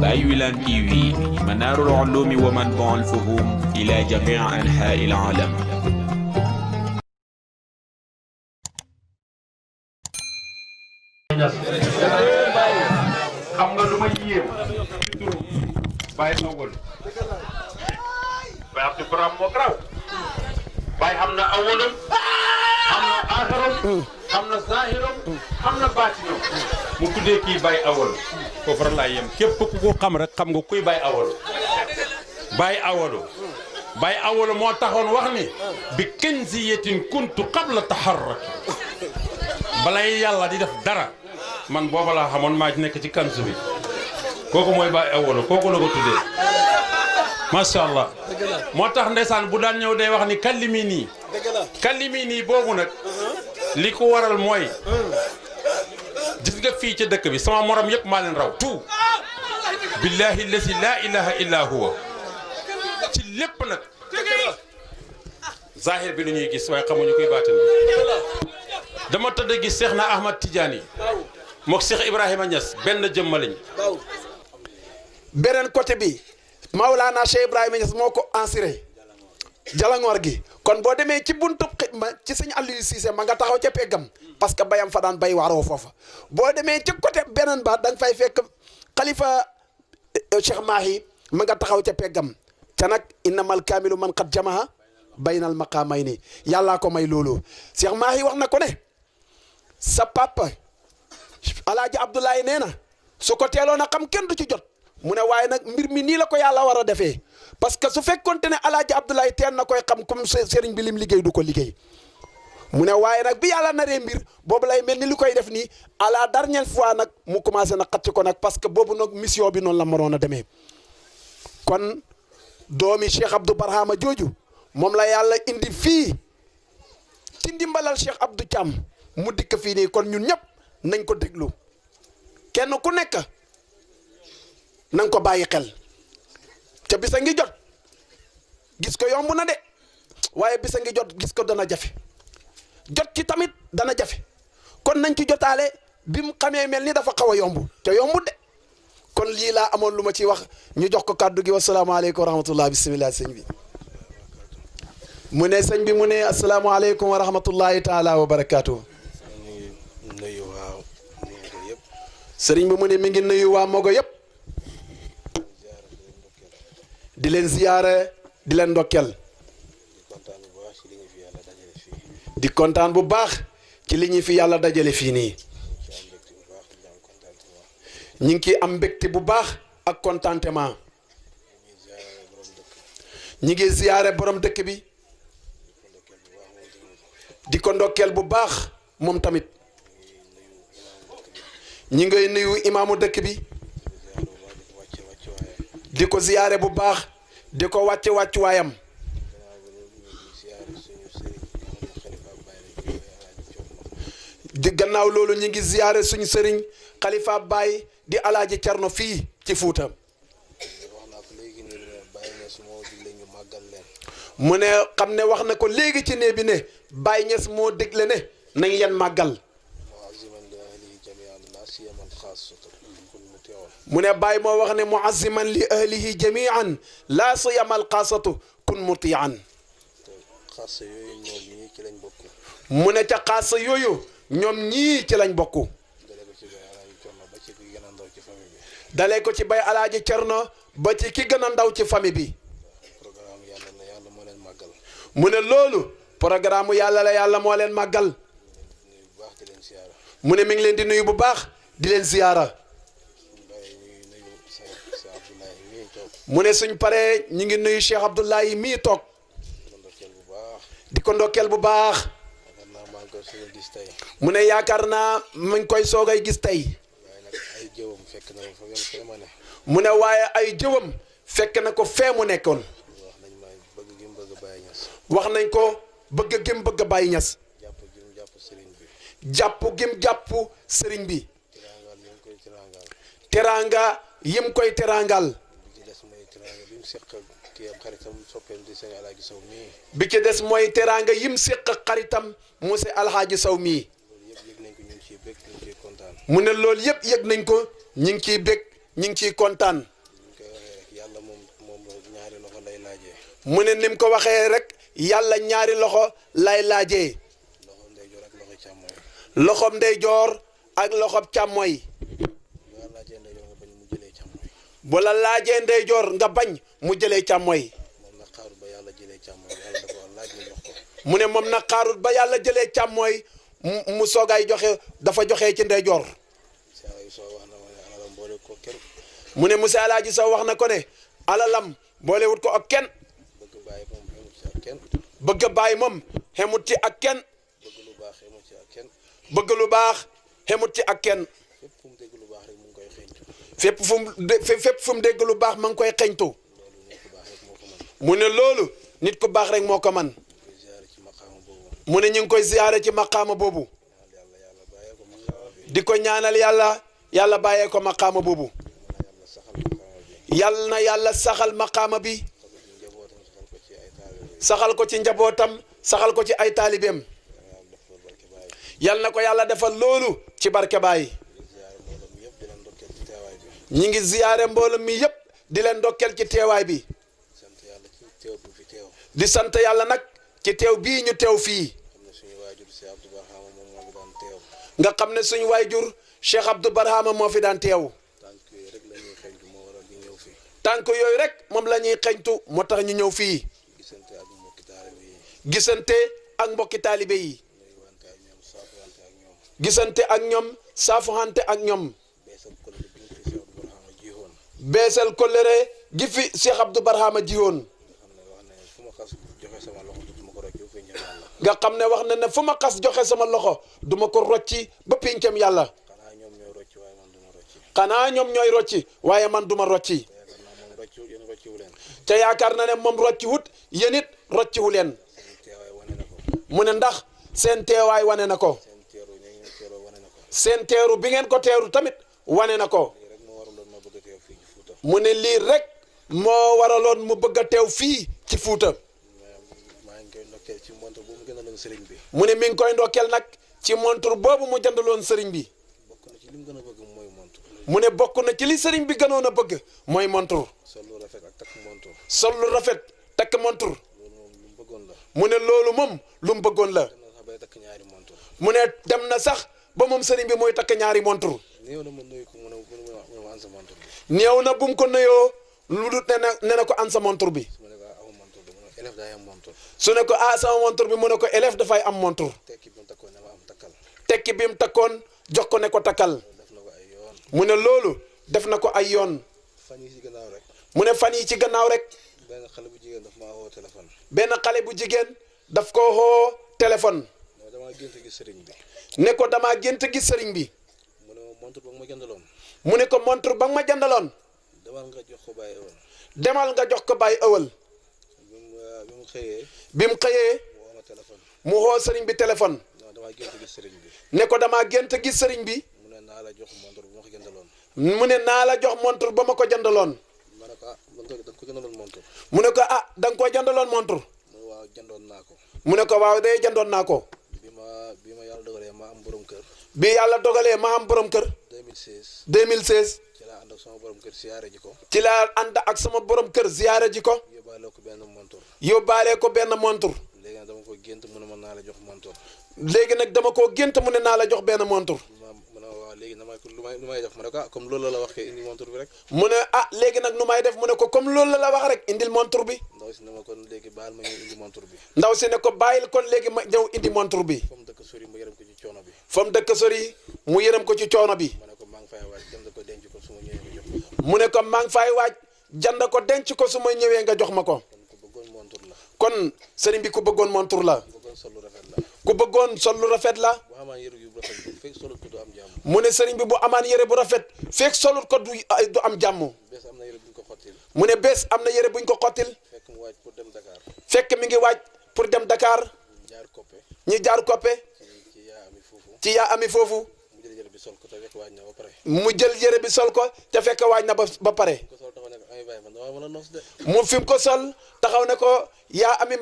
باي ويلان تي في منار العلوم ومنبع الفهوم إلى جميع أنحاء العالم. xam nga lu ma yéem Baye awal Baye Abdou Baram moo graw Baye xam na awalam xam na aaxiram xam na zaahiram xam na baatinam mu tuddee kii Baye awal foofu rek laa yem képp ku ko xam rek xam nga kuy Baye awal Baye awalu Baye awalu moo taxoon wax ni bi kanziyatin kuntu qabla taharruk balay yàlla di def dara man booba laa xamoon maa nekk ci kansu bi kooku mooy Baye awalu kooku la ko tuddee macha allah moo tax ndeysaan bu daan ñëw day wax ni kallimi nii boobu nag li ko waral mooy gis nga fii ci dëkk bi sama morom yëpp maa leen raw tout billahi allazi laa ilaha illa huwa ci lépp nag zahir bi lu ñuy gis waaye xamuñu koy baatin bi dama tëdd gis Cheikh na Ahmad Tidiane mook Cheikh Ibrahima Niass benn jëmmaliñ beneen côté bi Maulana Cheikh Ibrahima Niass moo ko assuré jalangoor gi kon boo demee ci buntu xidma ci sëñ Aliou Cissé ma nga taxaw ca peggam parce que bayam fa daan bay waaroo foofa boo demee ci côté beneen ba da nga fay fekk xalifa Cheikh Mahi ma nga taxaw ca peggam ca nag innamal kaamilu man qad jamaha baynal maqaamayni yàllaa ko may loolu Cheikh Mahi wax na ko ne sa papa Alaaji Abdoulaye nee na su ko teeloon a xam kenn du ci jot mu ne waaye nag mbir mi nii la ko yàlla war a defee parce que su fekkonte ne Alaaji Abdoulaye teel na koy xam comme sëriñ bi lim liggéey du ko liggéey mu ne waaye nag bi yàlla naree mbir boobu lay mel ni li koy def nii à la dernière fois nag mu commencé na xacc ko nag parce que boobu nag mission bi noonu la maroon a demee kon doomi Cheikh Abdou Barhama jooju moom la yàlla indi fii ci ndimbalal Cheikh Abdou Thiam mu dikk fii nii kon ñun ñëpp nañ ko déglu kenn ku nekk na nga ko bàyyi xel ca bisa ngi jot gis ko yomb na de waaye bisa ngi jot gis ko dana jafe jot ci tamit dana jafe kon nañ ci jotaale bi mu xamee mel ni dafa xaw a yomb te yombut de kon lii laa amoon lu ma ciy wax ñu jox ko kàddu gi wasalaamaaleykum wa rahmatullah bisimilah sëñ bi mu ne sëñ bi mu ne asalaamaaleykum wa rahmatullahi taala wa barakaatu. sëriñ bi mu ne mi ngi nuyu waa Mogo yëpp di leen ziyaare di leen ndokkeel di kontaan bu baax ci li ñu fi yàlla dajale fii nii ñu ngi ciy am mbégte bu baax ak contentement ñi ngi ziyaare borom dëkk bi di ko ndokkeel bu baax moom tamit ñi ngay nuyu imaamu dëkk bi di ko ziyaare bu baax di ko wàcce wàccuwaayam di gannaaw loolu ñi ngi ziyaare suñu sëriñ Xalifa Baay di alaaji Cerno fii ci Fuuta mu ne xam ne wax na ko léegi ci nee bi ne Baay Ñas moo digle ne nañ yen màggal mu ne Baay moo wax ne muaziman li ahlihi jamian laa siyamal xaasatu kun mutian mu ne ca xaasa yooyu ñoom ñii ci lañ bokk dalee ko ci Baay Alaaji Cerno ba ci ki gën a ndaw ci famille bi mu ne loolu programme yàlla la yàlla moo leen màggal mu ne mi ngi leen di nuyu bu baax di leen ziyaara mu ne suñ paree ñu ngi nuyu Cheikh Abdoulaye mii toog di ko ndokkeel bu baax mu ne yaakaar naa mu ngi koy soogay gis tey mu ne waaye ay jëwam fekk na ko fee mu nekkoon wax nañ ko bëgg gim bëgg Baay Ñas jàpp gim jàpp sëriñ bi teraanga yim koy teraangal bi ci des mooy teraanga yim séq xaritam monsieur Alhaaji Sow mii mu ne loolu yëpp yëg nañ ko ñu ngi ciy bég ñu ngi ciy kontaan mu ne ni mu ko waxee rek yàlla ñaari loxo lay laajee. loxob ndeyjoor ak loxob càmmooy. bu la laajee ndeyjoor nga bañ mu jëlee càmmooy. mu ne moom nag xaarut ba yàlla jëlee càmmooy mu soogaay joxe dafa joxe ci ndeyjoor. mu ne Moussa Alaaji Sow wax na ko ne alalam boolewut ko ak kenn. bëgg bàyyi moom xemut ci ak kenn. bëgg lu baax xemut ci ak kenn. fépp fu mu dégg lu baax ma ngi koy xeñtu. mu ne loolu nit ku baax rek moo ko man. mu ne ñu ngi koy ziyaare ci maqaama boobu. di ko ñaanal yàlla bàyyee ko maqaama boobu. yal na yàlla saxal maqaama bi. saxal ko ci njabootam saxal ko ci ay taalibeem. yal na ko yàlla defal loolu ci barke Baay. ñi ngi ziyaare mbooloo mi yëpp di leen ndokkeel ci teewaay bi. di sant yàlla nag ci teew bii ñu teew fii. nga xam ne suñu waajur Cheikh Abdou Barhama moo fi daan teew. tànk yooyu rek moom la ñuy xeñtu moo tax ñu ñëw fii. gisante ak mbokki taalibe yi. gisante ak ñoom saafuxante ak ñoom. beesal kolere gi fi Cheikh Abdou Barhama jiwoon. nga xam ne wax na ne fu ma xas joxe sama loxo duma ko rocci ba pincam yàlla. xanaa ñoom ñooy rocci waaye man duma rocci. te yaakaar na ne moom rocci wut yéen it rocci wu leen. mu ne ndax seen teewaay wane na ko. seen teeru bi ngeen ko teeru tamit wane na ko. mu ne lii rek moo waraloon mu bëgg a teew fii ci Fuuta. mu ne mi ngi koy ndokkeel nag ci montre boobu mu jëndaloon sëriñ bi. mu ne bokk na ci li sëriñ bi gënoon a bëgg mooy montre. sol lu rafet takk montre. mu ne loolu moom lu mu bëggoon la. mu ne dem na sax ba moom sëriñ bi mooy takk ñaari montre. néew na bu mu ko nuyoo lu dul ne na ko an sa montre bi. su ne ko ah sama montre bi mu ne ko élève dafay am montre. tekki bi mu takkoon jox ko ne ko takkal. mu ne loolu def na ko ay yoon. mu ne fan yi ci gannaaw rek. benn xale bu jigéen daf maa woo téléphone. benn xale bu jigéen daf ko woo téléphone. damaa gént gis sëriñ bi. ne ko damaa gént gis sëriñ bi. mu ne ma montre ba nga ma jëndaloon. mu ne ko montre ba nga ma jëndaloon. demal nga jox ko Baye Ewal. demal nga jox ko Baye Ewal. bi mu xëyee. bi mu xëyee. woo ma téléphone. mu woo sëriñ bi téléphone. damaa gént gis sëriñ bi. ne ko damaa gént gis sëriñ bi. mu ne naa la jox montre bu ma ko jëndaloon. mu ne naa la jox montre ba ma ko jëndaloon. ma ne ko ah man da nga ko jëndaloon montre. mu ne ko ah da nga koo jëndaloon montre. mu ne waaw jëndoon naa ko. mu ne ko waaw day jëndoon naa ko. bi ma yàlla dogalee ma am borom kër. bi yàlla dogalee ma am borom kër. 2016. 2016. ci laa ànd ak sama borom kër ziyaare ji ko. ci laa ànd ak sama borom kër ziyaare ji ko. yóbbaale ko benn montre. yóbbaale ko benn montre. léegi nag dama ko gént mu ne ma naa la jox montre. léegi nag dama koo gént mu ne naa la jox benn montre. mu ne waaw léegi lu may def mu ne ko ah comme loolu la wax kay indi montre bi rek. mu ne ah léegi nag nu may def mu ne ko comme loolu la wax rek indil montre bi. ndaw si ne ma kon léegi baal ma ñëw indi montre bi. ndaw si ne ko bàyyil kon léegi ma ñëw indi montre bi. fa mu dëkk sori mu yërëm ko ci coono bi. fa mu dëkk sori mu yërëm ko ci coono bi. mu ne ko maa ngi fay waaj jënd ko denc ko su ma ñëwee nga jox ko. mu ne ko maa ngi fay waaj jënd ko denc ko su ma ñëwee nga jox ma ko. kon ku bëggoon montre la. kon sëriñ bi ku bëggoon montre la. ku bëggoon sol lu rafet la. ku bëggoon sol lu rafet la. bu amaan yëre yu rafet bi fekk solut ko du am jàmm. mu ne sëriñ bi bu amaan yére bu rafet fekk solut ko du am jàmm. bés am na yëre buñ ko xottil. mu ne bés am na yére buñ ko xottil. fekk mu waaj pour dem Dakar. fekk mi ngi waaj pour dem Dakar. jaar koppe. ñi jaar koppe. ci yaa ami foofu. ci yaa ami foofu. mu jël yëre bi sol ko te fekk waaj na ba pare. mu jël yére bi sol ko te fekk waaj na ba pare. ko sol taxaw ne ko ay Baye man damaa mën a noos de. mu fi mu ko sol taxaw ne ko yaa ami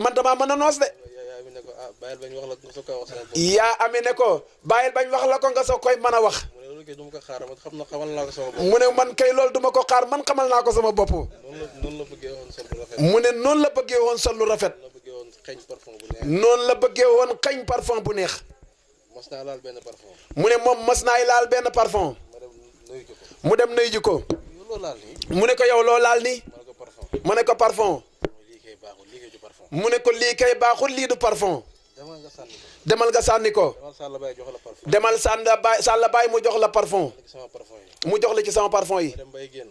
man damaa mën a noos de. yaa mi ne ko ah bàyyil bañ wax la nga soog koy wax sa bopp. yaa ami ne ko bàyyil bañ wax la ko nga soo koy mën a wax. mu ne lu loolu kay du ma ko xaar man xam na xamal naa ko sama bopp. mu ne man kay loolu duma ko xaar man xamal naa ko sama bopp. noonu la bëggee woon sol lu rafet. mu ne noonu la bëggee woon sol lu rafet. noonu la bëggee woon xeeñ parfum bu neex. noonu la bëggee woon xañ parfum bu neex. mos naa laal benn parfum. mu ne moom mos naay laal benn parfum. ma dem nuyu ji ko. mu dem nuyu ji ko. loolu laal nii. mu ne ko yow loo laal nii. ma ne ko parfum. mu ne ko parfum. lii kay baaxul lii kay du parfum. mu ne ko lii kay baaxul lii du parfum. demal nga sànni ko. demal nga sànni ko. demal Sall Baye jox la parfum. demal Sall Baye mu jox la parfum. sama parfum yi. mu jox la ci sama parfum yi. ma dem bay génn.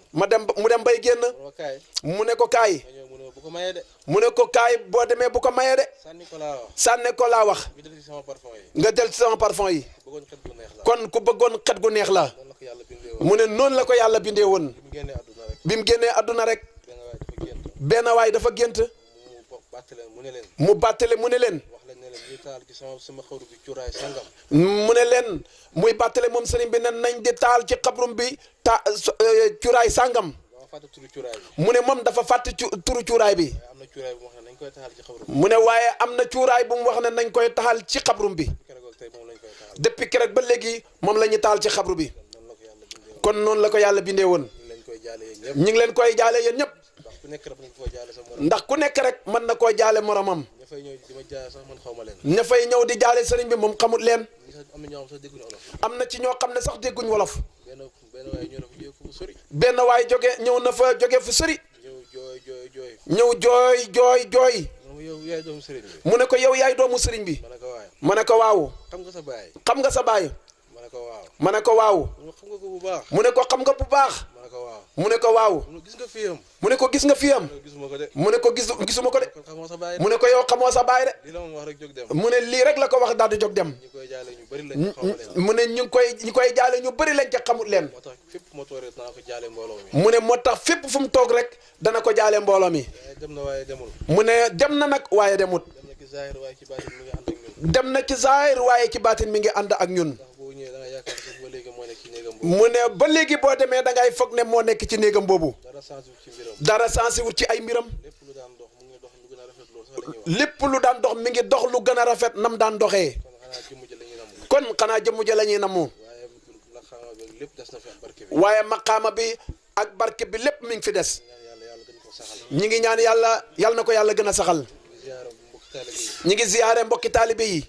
mu dem bay génn. ma kaay. mu ne ko kaay. ma ñëw mu ne bu ko mayee de. mu ne ko kaay boo demee bu ko mayee de. sànni ko laa wax. sànne ko laa wax. nga jël ci sama parfum yi. nga jël ci sama parfum yi. bëggoon xet gu neex la. kon ku bëggoon xet gu neex la. noonu la ko yàlla bindee woon. mu ne noonu la ko yàlla bindee woon. bi mu génnee àdduna rek. bi mu génnee àdduna rek. benn waay dafa gént. benn waay dafa gént. mu bàtt leen mu ne leen. mu bàttale mu ne leen. wax leen ne leen ñuy taal ci sama xawru bi cuuraay sangam. mu ne leen muy bàttale moom sëriñ bi ne nañ di taal ci xabrum bi cuuraay sàngam. dama fàtte turu cuuraay bi. mu ne moom dafa fàtte turu cuuraay bi. waaye am na cuuraay bu mu wax ne nañ koy taal ci xawru bi. mu ne waaye am na cuuraay bu mu wax ne nañ koy taxal ci xabrum bi. keroog tey moom lañ koy taal. depuis keroog ba léegi moom la ñu taal ci xabru bi. kon noonu la ko yàlla bindee woon. ñu ngi leen koy jaale yéen ñëpp. ñu ngi leen koy jaale yéen ñëpp. ndax ku nekk rek mën nga koo jaale sa morom. ndax ku nekk rek mën na koo jaale moromam. ña fay ñëw di ma jaale sax man xaw ma leen. ña fay ñëw di jaale sëriñ bi moom xamut leen. am na ñoo xam sax dégguñu olof. am na ci ñoo xam ne sax dégguñ wolof. benn waay ñëw na fa jóge fu sori. benn waay ñëw na fa jóge fu sori. ñëw jooy. ñëw jooy. yow yaay doomu sëriñ bi. mu ne ko yow yaay doomu sëriñ bi. ma ne ko waaw. ma ne ko waaw. xam nga sa baay. xam nga sa baay. ma ne ko waaw. ma ne ko waaw. xam nga ko bu baax. mu ne ko xam nga bu baax. ma ne ko waaw. mu ne ko waaw. gis nga fiyam. mu ne ko gis nga fiyam. gisuma ko de. mu ne ko gisuma ko de. kon xamoo sa baay. mu ne ko yow xamoo sa baay de. lii la ma wax rek jóg dem. mu ne lii rek la ko wax daal di jóg dem. ñi koy jaale ñu bëri lañ xamu leen. mu ne ñu koy jaale ñu bëri lañ ca xamut leen. moo tax fépp moo toog rek danaa ko jaale mbooloo mi. mu ne moo tax fépp fu mu toog rek dana ko jaale mbooloo mi. dem na waaye demul. mu ne dem na nag waaye demut. dem na ci zahir waaye ci baatin mi ngi ànd ak ñun. dem na ci zahir waaye ci baatin mi ngi ànd ak ñun. ndax boo ñëwee da nga yaakaar ne ba léegi moo nekk ci néegam boobu. mu ne ba léegi boo demee da ngay foog ne moo nekk ci néegam boobu. dara sensiwul ci mbiram. dara sensiwul ci ay mbiram. lépp lu daan dox mu ngi dox lu gën a rafet loolu sax la ñuy wax. lépp lu daan dox mi ngi dox lu gën a rafet nam daan doxee. kon xanaa jëmm ji la ñuy namm. kon xanaa jëmm ja la ñuy namu. waaye lépp des na fi ak barke bi. waaye maqaama bi ak barke bi lépp mi ngi fi des. yàlla gën ko saxal. ñi ngi ñaan yàlla na ko yàlla gën a saxal. ñi ngi ziyaare mbokki taalibe yi.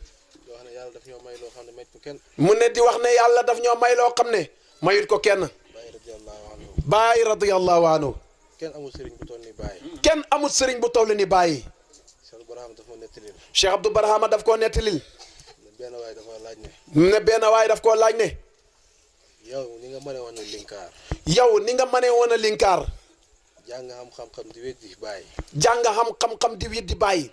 mu ne di wax ne yàlla daf ñoo may loo xam ne mayut ko kenn. Baay radiyallahu anhu. kenn amul sëriñ bu toll ni Baay. kenn amul sëriñ bu toll ni Baay. Cheikh Abdou Barhama daf koo nettalil. benn waay dafa laaj ne. ne benn waay daf koo laaj ne. yow ni nga mënee woon a linkaar. yow ni nga mënee woon a linkaar. jàng xam xam-xam di weddi Baay. jàng xam xam-xam di weddi Baay.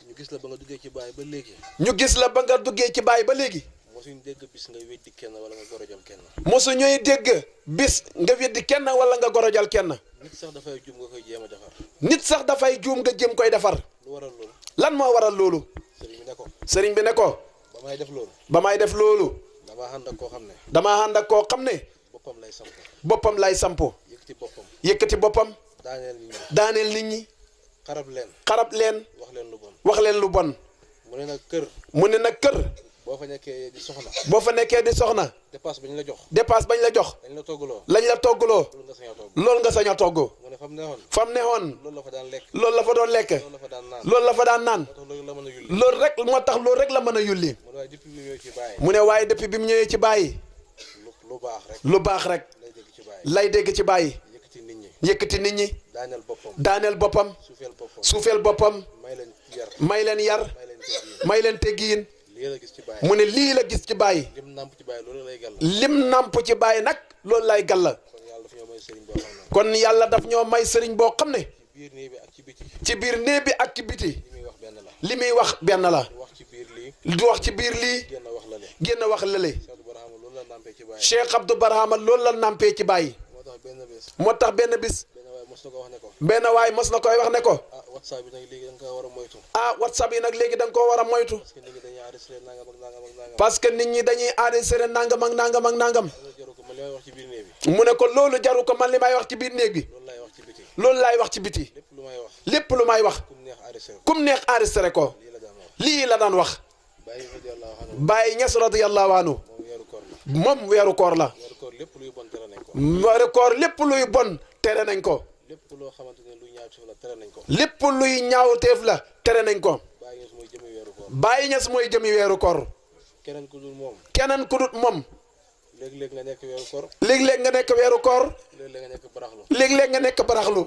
ñu gis la ba nga duggee ci Baay ba léegi. ñu gis la ba nga duggee ci Baay ba léegi. mosuñ dégg bis nga weddi kenn wala nga gorojal kenn. mosu ñuy dégg bis nga weddi kenn wala nga gorojal kenn. nit sax dafay juum nga koy jéem a defar. nit sax dafay juum nga jéem koy defar. lu waral loolu. lan moo waral loolu. sëriñ bi ne ko. sëriñ bi ne ko. ba may def loolu. ba may def loolu. damaa ànd ak koo xam ne. damaa ànd ak koo xam ne. boppam lay samp. boppam lay sampo. yëkkati boppam. yëkkati boppam. daaneel nit ñi. daaneel nit ñi. xarab leen. xarab leen. wax leen lu bon. wax leen lu bon. mu ne nag kër. mu ne nag kër. boo fa nekkee di soxna. boo fa nekkee di soxna. dépasse bañ la jox. dépasse bañ la jox. dañ la toggaloo. lañ la toggaloo. loolu nga sañ a togg. loolu nga sañ a togg. mu ne fa mu neexoon. fa mu neexoon. loolu la fa daan lekk. loolu la fa doon lekk. loolu la fa daan naan. loolu la fa daan naan. moo tax loolu la mën a yulli. loolu rek moo tax loolu rek la mën a yulli. mu ne waaye depuis bi ñëwee ci Baay. mu ne waaye depuis bi mu ñëwee ci Baay. lu baax rek. lu baax rek. lay dégg ci Baay. lay dégg ci Baay. yëkkati nit ñi. yëkkati nit ñi. daaneel boppam. daaneel boppam. suufeel boppam. suufeel boppam. may leen yar. may leen yar. may leen teggiin. may leen teggiin. lii la gis ci Baay. mu ne lii la gis ci Baay. lim namp ci Baay loolu lay gàll. lim namp ci Baay nag loolu lay gàll. kon yàlla dafa ñoo may sëriñ boo xam ne. kon yàlla daf ñoo may sëriñ boo xam ne. ci biir néeg bi ak ci biti. ci biir néeg bi ak ci biti. li muy wax benn la. li muy wax benn la. du wax ci biir lii. du wax ci biir lii. génn wax la le. génn wax lële. Cheikh Abdou Barhama loolu la nampee ci Baay. Cheikh Abdou Barhama loolu la nampee ci Baay. moo tax benn bés. moo tax benn bis. benn waay mos na ko wax ne ko. benn waay mos na koy wax ne ko. ah WhatsApp bi nag léegi da nga ko war a moytu. WhatsApp yi nag léegi da nga koo war a moytu. parce que nit ñi dañuy enregistré nangam ak nangam ak nangam. parce que nit ñi dañuy enregistré nangam ak nangam. jaru ko man li may wax ci biir néeg bi. mu ne ko loolu jaru ko man li may wax ci biir néeg bi. loolu laay wax ci biti. loolu laay wax ci biti. lépp lu may wax. lépp lu may wax. kum neex enregistré ko. kum neex enregistré ko. lii la daan wax. lii la daan wax. Baay radiyallahu anhu. Baay Ñas radiyallahu anhu. moom weeru koor la. moom weeru koor la. weeru koor lépp luy bon tere nañ ko. weeru koor lépp luy bon tere nañ ko. lépp loo xamante ne luy ñaawteef la tere nañ ko. lépp luy ñaawteef la tere nañ ko. Baye Niass mooy jëmi weeru koor. Baye Niass mooy jëmi weeru koor. keneen ku dul moom. keneen ku dul moom. léeg-léeg nga nekk weeru koor. léeg-léeg nga nekk weeru koor. léeg-léeg nga nekk baraxlu. léeg-léeg nga nekk baraxlu.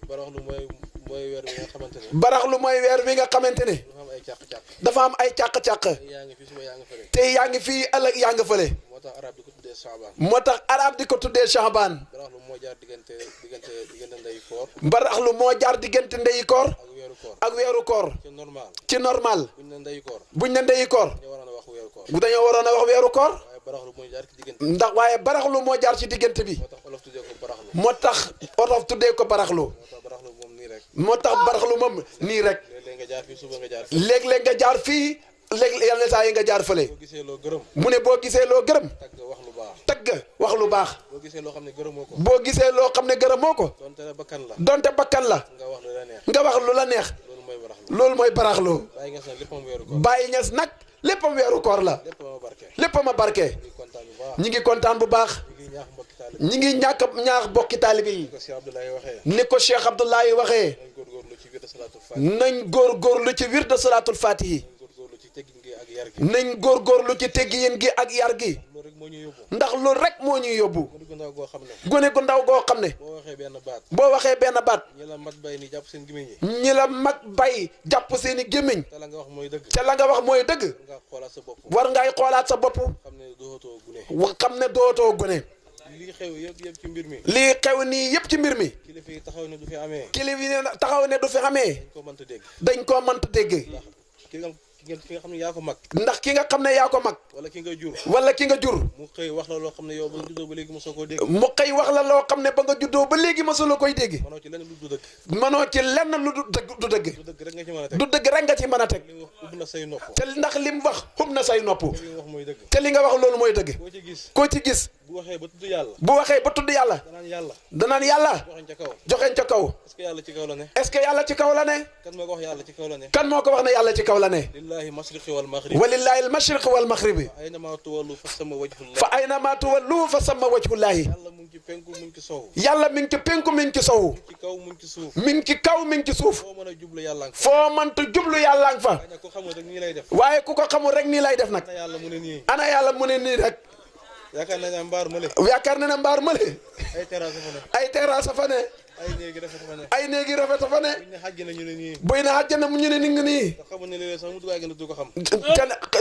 baraxlu mooy weer bi nga xamante ne. baraxlu mooy weer bi nga xamante ne. dafa am ay càq-càq. dafa am ay càq-càq. yaa ngi fi suba yaa ngi fële. te yaa ngi fii ëllëg yaa nga fële. moo tax arab di ko tuddee Shaabaan. moo tax arab di ko tuddee Shaabaan. baraxlu moo jaar diggante ndeyu koor. baraxlu moo jaar diggante ndeyu koor. ak weeru koor. ak weeru koor. ci normal. ci normal. buñ ne ndeyu koor. buñ ne ndeyu koor. dañoo waroon a wax weeru koor. dañoo waroon a wax weeru koor. waaye baraxlu moo jaar ci diggante. ndax waaye baraxlu moo jaar ci diggante bi. moo tax olof tuddee ko baraxlu. moo tax olof tuddee ko baraxlu. moo tax baraxlu moom nii rek. moo tax baraxlu moom nii rek. léeg-léeg nga jaar fii suba nga jaar fii. léeg-léeg nga jaar fii léeg yenn saa yi nga jaar fële. boo gisee loo gërëm. mu ne boo gisee loo gërëm. tagg wax lu baax. tagg wax lu baax. boo gisee loo xam ne gërëmoo ko. boo gisee loo xam ne gërëmoo ko. donte bakkan la. donte bakkan la. nga wax lu la neex. nga wax lu la neex. loolu mooy baraxlu. loolu mooy baraxlu. Baye Niass nag léppam weeru koor. Baye Niass nag léppam weeru koor la. léppam barke. léppam a barke. ñi ngi kontaan bu baax. ñi ngi ñaax mbokki taalibe yi. ni ko Cheikh Abdoulaye waxee. nañ góorgóorlu ci wirde salaatul faatihi. nañ góorgóorlu ci teggin gi ak yar gi. ndax loolu rek moo ñuy yóbbu. gone gu ndaw goo xam ne. boo waxee benn baat. ñi la mag bay ni jàpp seen gémmiñ yi. ñi la mag bay jàpp seen i gémmiñ. te la nga wax mooy dëgg. te la nga wax mooy dëgg. war ngay xoolaat sa bopp. xam ne dootoo gune. lii xew yëpp ci mbir mi. lii xew nii yëpp ci mbir mi. kilifa yi taxaw ne du fi amee. kilifa yi taxaw ne du fi amee. dañ koo mënta dégg. dañ koo mënta dégg. ki nga xam ne yaa ko mag. ndax ki nga xam ne yaa ko mag. wala ki nga jur. wala ki nga jur. mu xëy wax la loo xam ne yow ba nga juddoo ba léegi mosoo koo dégg. mu xëy wax la loo xam ne ba nga juddoo ba léegi mosuloo koy dégg. mënoo ci lenn lu du dëgg. mënoo ci lenn lu du dëgg. du dëgg rek nga ci mën a teg. du dëgg rek nga ci mën a teg. li wax ub na say nopp. te ndax lim wax xub na say nopp. li nga wax mooy dëgg. te li nga wax loolu mooy dëgg. koo ci gis. koo ci gis. bu waxee ba tudd yàlla. bu waxee ba tudd yàlla. danaan yàlla. danaan yàlla. joxeñ ca kaw. joxeñ ca kaw. est-ce que yàlla ci kaw la ne. est-ce que yàlla ci kaw la ne. kan moo ko wax yàlla ci kaw la ne. kan moo ko wax ne yàlla ci kaw la ne. lillahi mashriqi wal maghribi. walillahi al-mashriq wal maghribi. aynama tuwallu fa sama wajhullah. fa aynama tuwallu fa sama wajhullahi. yàlla mu ngi ci penku mu ngi ci sow. yàlla mi ngi ci penku mi ngi ci sow. ci kaw mu ngi ci suuf. mi ngi ci kaw mi ngi ci suuf. foo mën a jublu yàlla nga fa. foo mënta jublu yàlla nga fa. ko xamul rek nii lay def. waaye ku ko xamul rek nii lay def nag. ana yàlla mu ne nii. ana yàlla mu ne nii rek. yaakaar naa ne mbaar mële. yaakaar na ne mbaar mële. ay terrasse fa ne. ay terrasse fa ne. ay néegi rafet fa ne. ay néegi rafet fa ne. buñ ne xàjj na ñu ne nii. buy na àjjana mu ñu ne ni ngi nii. nga xamul ne léeg-léeg sax mu dugg àjjana du ko xam.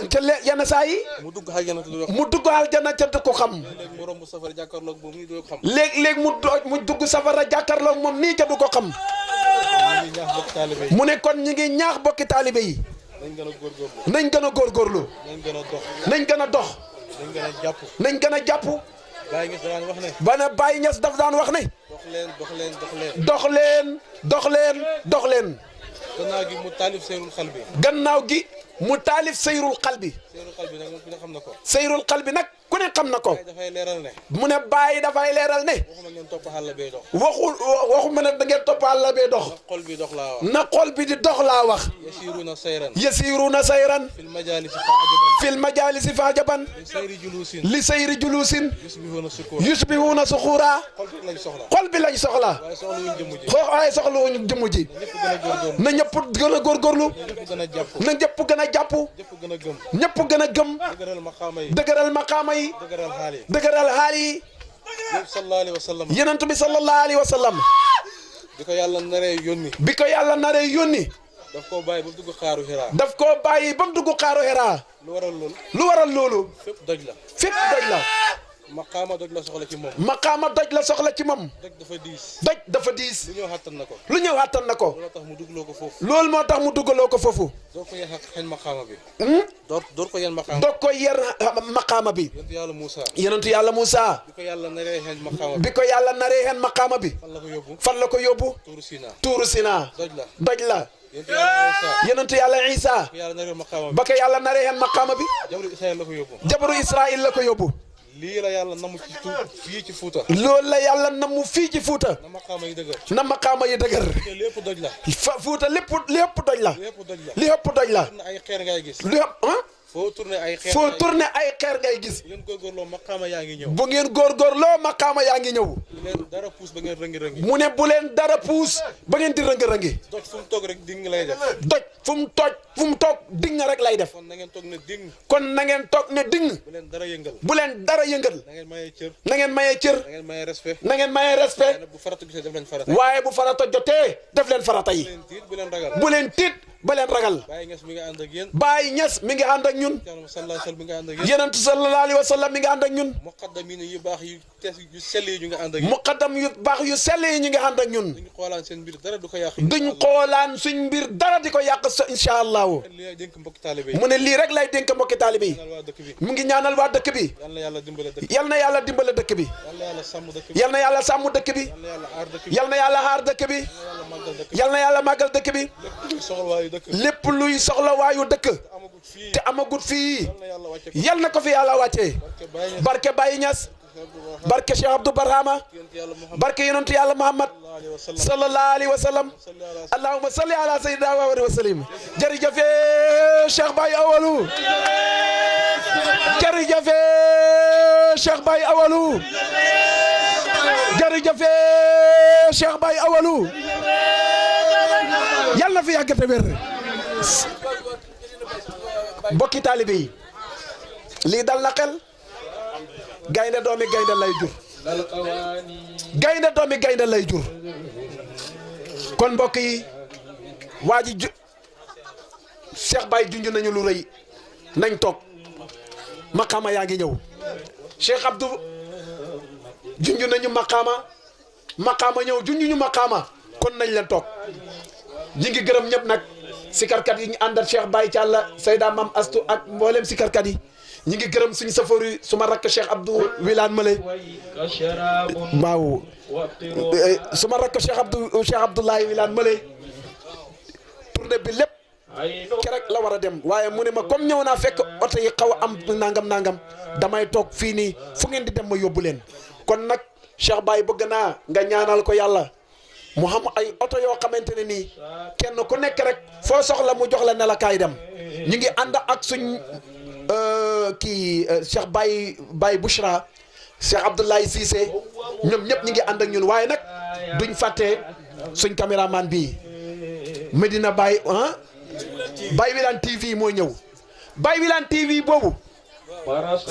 te yenn saa yi. mu dugg àjjana du ko xam. mu dugg àjjana ca du ko xam. léeg-léeg mu romb safara jàkkaarloog moom nii du ko xam. léeg-léeg mu dugg safara jàkkaarloog moom nii ca du ko xam. mu ne kon ñi ngi ñaax bokki taalibe yi. nañ gën a góorgóorlu. nañ gën a góorgóorlu. nañ gën a dox. nañ gën a dox. nañ gën a jàpp. nañ gën a jàpp. Baye Niass daan wax ne. ba ne Baye Niass daf daan wax ne. dox leen dox leen dox leen. dox leen dox leen dox leen. gannaaw gi mu taalif seyrul xal bi. gannaaw gi mu taalif seyrul xal bi. seyrul xal bi nag ku ne xam na ko. seyrul xal bi nag ku ne xam na ko. Baye dafay leeral ne. mu ne Baye dafay leeral ne. waxuma ngeen topp xàll bee dox. waxuma ne da ngeen topp àll bee dox. na xol bi dox laa wax. na xol bi di dox laa wax. yasiruuna sayran. yasiruuna sayran. fil majaalisi fa ajaban. fil majaalisi fa ajaban. li sayri juluusin. li sayri juluusin. yusbihuuna sukuura. yusbihuuna sukuura. xol bi lañ soxla. xol bi lañ soxla. waaye soxla wuñ jëmm ji. waaye soxla wuñ jëmm ji. na ñëpp gën a góorgóorlu. ñëpp gën a jàpp. na ñëpp gën a jàpp. ñëpp gën a gëm. ñëpp gën a gëm. dëgëral maqaama yi. dëgëral maqaama yi. dëgëral xaal yi. dëgëral xaal yi. yëpp sallallahu alayhi wa sallam. yonent bi sallallahu alayhi wa sallam. bi ko yàlla naree yónni. bi ko yàlla naree yónni. daf koo bàyyi ba mu dugg xaaru Hira. daf koo bàyyi ba mu dugg xaaru Hira. lu waral loolu. lu waral loolu. fépp doj la. fépp doj la. maqaama doj la soxla ci moom. maqaama doj la soxla ci moom. doj dafa diis. doj dafa diis. lu ñëw xattan na ko. lu ñëw àttan na ko. loolu tax mu duggloo ko foofu. loolu moo tax mu duggaloo ko foofu. door ko yéex a xañ maqaama bi. door ko yéen maqaama. doog ko yer maqaama bi. yonentu yàlla Moussa. yonentu yàlla Moussa. bi ko yàlla naree xeeñ maqaama bi. bi ko yàlla naree xen maqaama bi. fan la ko yóbbu. fan la ko yóbbu. Tuuru Sina. Tuuru Sina. doj la. doj la. yonentu yàlla Moussa. yonentu yàlla Isa. bi ko yàlla naree maqaama bi. ba ko yàlla naree xen maqaama bi. jabaru Israël la ko yóbbu. jabaru Israël la ko yóbbu. lii la yàlla namu ci fii ci Fuuta. loolu la yàlla namu fii ci Fuuta. na maqaama yi dëgër. na maqaama yi dëgër. te lépp doj la. Fuuta lépp doj la. lépp doj la. li ëpp doj la. am na ay xeer ngay gis. li ëpp ah. foo tourné ay xeer foo tourné ay xeer ngay gis. bu ngeen góorgóorloo maqaama yaa ngi ñëw. bu ngeen góorgóorloo maqaama yaa ngi ñëw. bu leen dara puus ba ngeen rëngi-rëngi. mu ne bu leen dara puus ba ngeen di rëngi-rëngi. doj fu mu toog rek ding lay def. doj fu mu toog ding rek lay def. kon na ngeen toog ne ding. kon na ngeen toog ne ding. bu leen dara yëngal. bu leen dara yëngal. na ngeen mayee cër. na ngeen mayee cër. na ngeen mayee respect. na ngeen mayee respect. bu farata gisee def leen farata. waaye bu farata jotee def leen farata yi. bu leen tiit bu leen ragal. bu leen tiit ba leen ragal. Baye Niass mi nga ànd ak yéen. Baye Niass mi ngi ànd ak ñun. Yonent sallallahu alayhi wa sallam mi ngi ànd ak ñun. muqaddam yu baax yu tees yu sell yi ñu nga ànd ak ñun. muqaddam yu baax yu sell yi ñu ngi ànd ak ñun. duñ xoolaan seen mbir dara du ko yàq. duñ xoolaan suñ mbir dara di ko yàq incha allahu. mu ne lii rek lay dénk mbokki taalibe yi. mu ngi ñaanal waa dëkk bi. yal na yàlla dimbale dëkk bi. yal na yàlla sàmm dëkk bi. yal na yàlla aar dëkk bi. yal na yàlla màggal dëkk bi. lépp luy soxla waayu dëkk te amagut fii yal na ko fi yàlla wàccee. barke Baye Niass. barke Cheikh Abdou Barhama. barke yonentu yàlla Muhammad sallallahu alayhi wa sallam. allahumma salli ala sayyidina wa sallim. jërëjëf Cheikh Baye Awalou. jërëjëf Cheikh Baye Awalou. jërëjëf Cheikh Baye Awalou. yal na fi yàgg te wér. mbokki taalibe yi lii dal na xel. gaynde doomi gaynde lay jur. gaynde doomi gaynde lay jur. kon mbokk yi waa ji Cheikh Baye junj nañu lu rëy nañ toog maqaama yaa ngi ñëw. Cheikh Abdou junj nañu maqaama ñëw junj ñu maqaama kon nañ leen toog. ñi ngi gërëm ñëpp nag sikarkat yi ñu àndal Cheikh Baye Thialla Seyda Mam Astou ak mboolem sikarkat yi. ñi ngi gërëm suñu safoor yi suma rakk Cheikh Abdou Wilane Male. waaw suma rakk Cheikh Abdoulaye Wilane Male. tournée bi lépp kerek la war a dem waaye mu ne ma comme ñëw naa fekk oto yi xaw a am nangam damay toog fii nii fu ngeen di dem ma yóbbu leen. kon nag Cheikh Baye bëgg naa nga ñaanal ko yàlla mu xam ay oto yoo xamante ne nii kenn ku nekk rek foo soxla mu jox la ne la kaay dem. ñu ngi ànd ak suñ kii Cheikh Baye Bouchra Cheikh Abdoulaye Cissé ñoom ñëpp ñu ngi ànd ak ñun waaye nag duñ fàtte suñ caméraman bii Medina Baye Baye Wilane TV moo ñëw. Baye Wilane TV boobu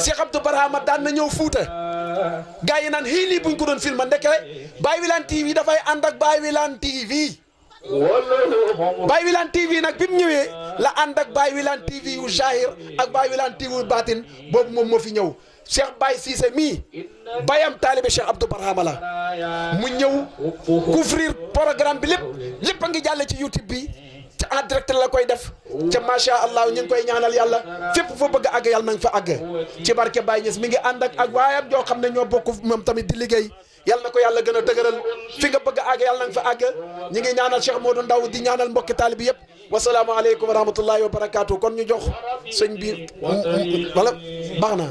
Cheikh Abdou Barhama daan na ñëw Fuuta gars yi naan xii lii buñ ko doon filma ndeke Baye Wilane TV dafay ànd ak Baye Wilane TV. Baye Wilane TV nag bi mu ñëwee la ànd ak Baye Wilane TV wu Zahir ak Baye Wilane TV wu Batin boobu moom moo fi ñëw. Cheikh Baye Cissé mii bayam taalibe Cheikh Abdou Barhama la mu ñëw couvrir programme bi lépp a ngi jàlle ci YouTube bi te en direct la koy def ca macha allah ñu ngi koy ñaanal yàlla fépp fa bëgg a àgg yàlla na nga fa àgg ci barke Baye Niass mi ngi ànd ak waayam joo xam ne ñoo bokk moom tamit di liggéey. yàlla na ko yàlla gën a dëgëral fi nga bëgg a àgg yàlla na nga fa àgg ñi ngi ñaanal Cheikh Modou Ndaw di ñaanal mbokki taalibi yëpp wasalaamaaleykum wa rahmatullahi wa barakaatu kon ñu jox sëñ bi wala baax na